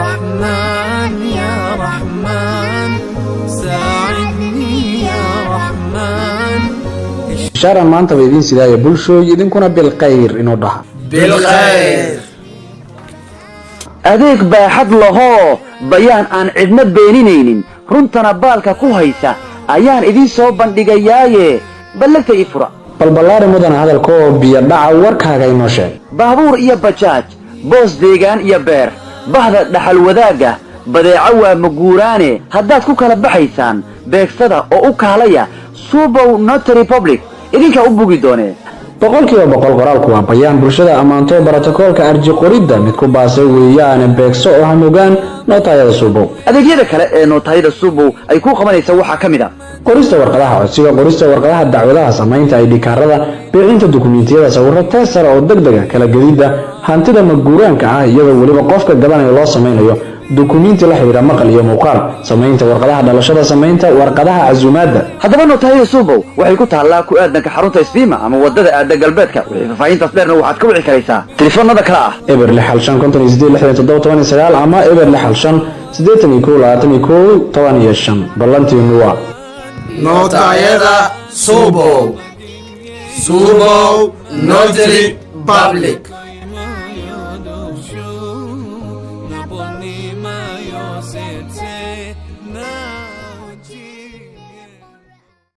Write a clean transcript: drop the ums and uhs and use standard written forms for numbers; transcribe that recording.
رحمن يا رحمن، ساعدني يا رحمن. Bishaaran maantaba idiin sidaaya, bulshooy, idinkuna bilkhayr inuu dhaha. Bilkhayr. Adeeg baaxad lahoo bayaan aan cidna beeninaynin, runtana baalka ku haysa ayaan idiin soo bandhigayaaye, ballagta ii fura. Balballaari mudana hadalka oo biyo dhaca warkaaga inoo sheeg. Baabuur iyo bajaaj, boos deegaan iyo beer, bahda dhaxal wadaagga, badeeco waa maguuraane, haddaad ku kala baxaysaan, beegsada oo u kaalaya Subow Notary Public, idinkaa u bugi doonee. 100% qoraalku waa bayaan bulshada ammaanto, brotokoolka arji qoridda mid ku baasay weeyaane, beegso oo hamugaan nootaayada Suubow. Adeegyada kale ee nootayada Subow ay ku qabanaysa waxaa ka mid a: Qorista warqadaha codsiga, qorista warqadaha dacwadaha, samaynta ID kaarada, bixinta dukumiintiyada, sawirro teesara oo degdega, kala gedidda hantida maguuraanka ah iyadoo weliba qofka gadanaya loo samaynayo dukumiinti la xidhiidha maqal iyo muuqaal, samaynta warqadaha dhalashada, samaynta warqadaha casuumaadda. Haddaba nootayada Subow waxay ku taallaa ku aadanka xarunta Isbiima ama wadada aada galbeedka. Wixii faahfaahintaas dheerna waxaad ka wici karaysaa telefoonada kale ah: 065 58 67 19 ama 0615 81 21 15. Ballantiinu waa Nootayada Subow, Subow Notary Public.